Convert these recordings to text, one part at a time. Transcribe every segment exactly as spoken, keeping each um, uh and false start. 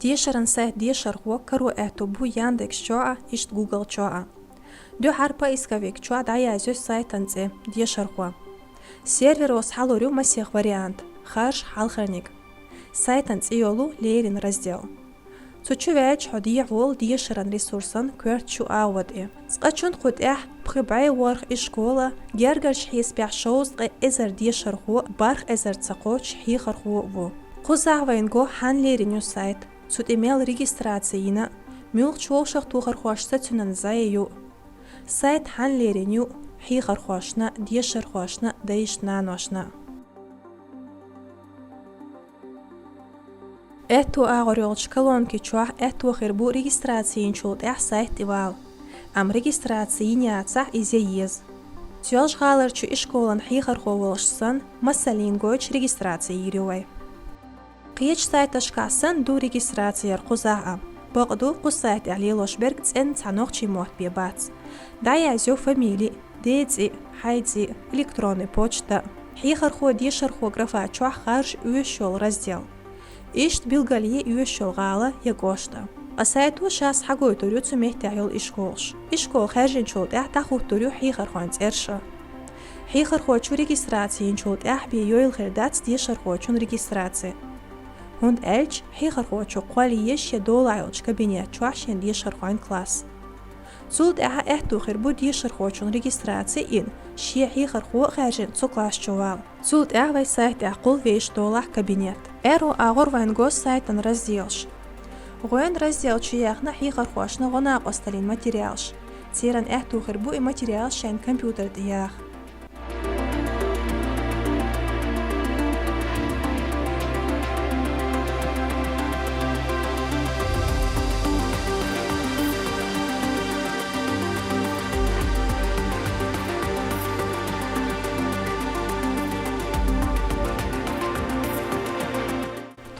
Дешаран сайт дешархо каро аьттув бу Яндекс чу а, иштта Google чу а. Дуьххьара поисковик чу дӀаязъю сайтан цӀи дешархо. Серверо схьалур ю масех вариант, харш, хьалхарниг. Сайтан цӀи йолу леррина раздел. Цу чу ваьлча хьо дехьаволу дешаран ресурсан коьрта чу агӀо тӀе. Цкъачунна кху тӀехь пхи бӀе ворхӀ ишкола, гергарчу хьесапехь шовзткъе эзар дешархо, барх эзар ца кхочуш хьехархо а ву. Кхузахь вайна го хьанна лерина ю сайт, цу тӀе мел регистраци йина, муьлхачу вовшахтохархошца цуьнан зӀе ю. Сайт хьанна лерина ю хьехархошна, дешархошна, дайшна-наношна. Аьтту агӀор йолчу колонки чохь аьтту хир бу регистраци йинчул тӀаьхьа сайт тӀе вала. Амма регистраци йина яцахь, иза еза. Соьлжа-ГӀаларчу ишколан хьехархо волуш санна, массаллин гойтуш регистраци йийр ю вай. Кхечу сайташкахь санна ду регистраци яр кхузахь а. Бакъду, кху сайт тӀехь лелош берг цӀена цхьа нохчийн мотт бен бац. ДӀаязйо фамили, ден цӀе, хьайн цӀе, электронный почта. Хьехархо, дешархо графа чохь харжа оьшуш йолу раздел. Иштта билгалъе оьшуш йолу гӀала я кӀошта. Ткъа сайто ша схьагойтур ю цу меттехь йолу ишколаш. Ишкола хаьржинчул тӀаьхьа дӀахӀуттур ю хьехархойн цӀераш а. Хьехархочун регистраци йинчул тӀаьхьа бен йойла хир дац дешархочун регистраци. ХӀунда аьлча хьехархочо кхолла еза шен долахь йолчу кабинет чохь шен дешархойн класс. Цул тӀаьхьа аьтту хир бу дешархочун регистраци йина, шен хьехархо а хаьржина цу класс чу вала. Цул тӀаьхьа вай сайт тӀехь кхулла вешан долахь кабинет. Аьрру агӀор вайна го сайтан разделаш. ГӀоьнан раздел чу яьхна хьехархошна гӀо-накъосталлин материалаш. Церан аьтту хир бу и материалаш шайн компьютер тӀе яха.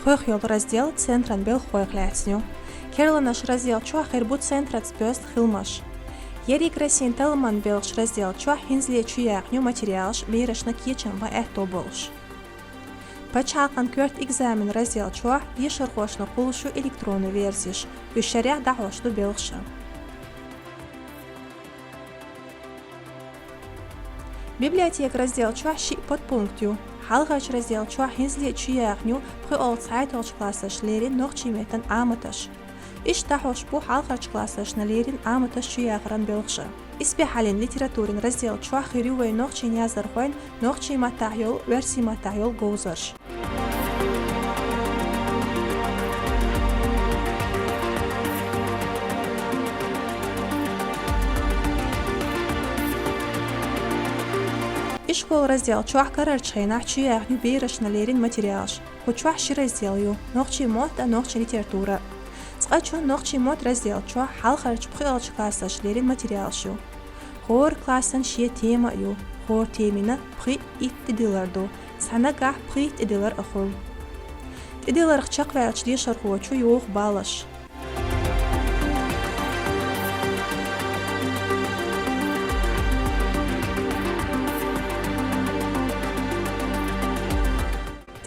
Тхойх йолу раздел центран белхахойх лаьцна ю. Керланаш раздел чохь хир бу центраца боьзна хиламаш. Ерриг Россин талламан белхаш раздел чохь хӀинзале чу яьхна ю материалаш берашна кечам бан аьтто болуш. Пачхьалкхан коьрта экзамен раздел чохь дешархошна кхуллуш ю электронный версеш, уьш шарахь дӀахьош ду белхаша. Библиотека раздел чохь шиъ подпункт ю. Хьалхарчу раздел чохь хӀинзале чу яьхна ю пхоьалгӀа цхьайтталгӀачу классашна леррина нохчийн меттан Ӏаматаш. Иштта дӀахьош бу хьалхарчу классашна леррина Ӏаматаш чу яхаран белхаш а. Исбаьхьаллин литературин раздел чохь хир ю вайн нохчийн яздархойн нохчийн маттахь йолу, оьрсийн маттахь йолу говзарш. Ишкол раздел чохь карарчу хенахь чу яьхна ю берашна леррина материалаш. Кху чохь ши раздел ю: нохчийн мотт а, нохчийн литература а. Цкъачунна нохчийн мотт раздел чохь хьалхарчу пхоьалгӀачу классашна леррина материалаш ю. ХӀора классан шен тема а ю. ХӀора темина пхиъ, итт тӀедиллар ду. Цхьа нагахь пхийтта тӀедиллар а хуьлу. ТӀедилларх чекхваьллачу дешархочо йоху баллаш.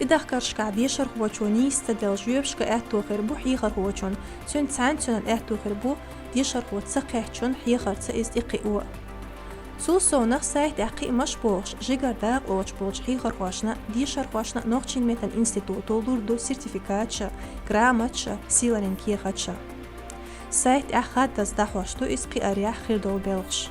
ТӀедахкаршкахь дешархочо нийса ца делла жоьпаш ган аьтто хир бу хьехархочун, цуьнца цхьаьна цуьнан аьтто хир бу дешархо ца кхаьччунна хьехарца иза тӀекхио. Цул совнах сайт тӀехь кхиамаш бохуш, жигара дакъалоцуш болчу хьехархошна, дешархошна нохчийн меттан институто лур ду сертификаташ а, грамоташ а, сийланийн кехаташ а. Сайт тӀехь хаддаза дӀахьош ду иза кхиарехь хир долу белхаш.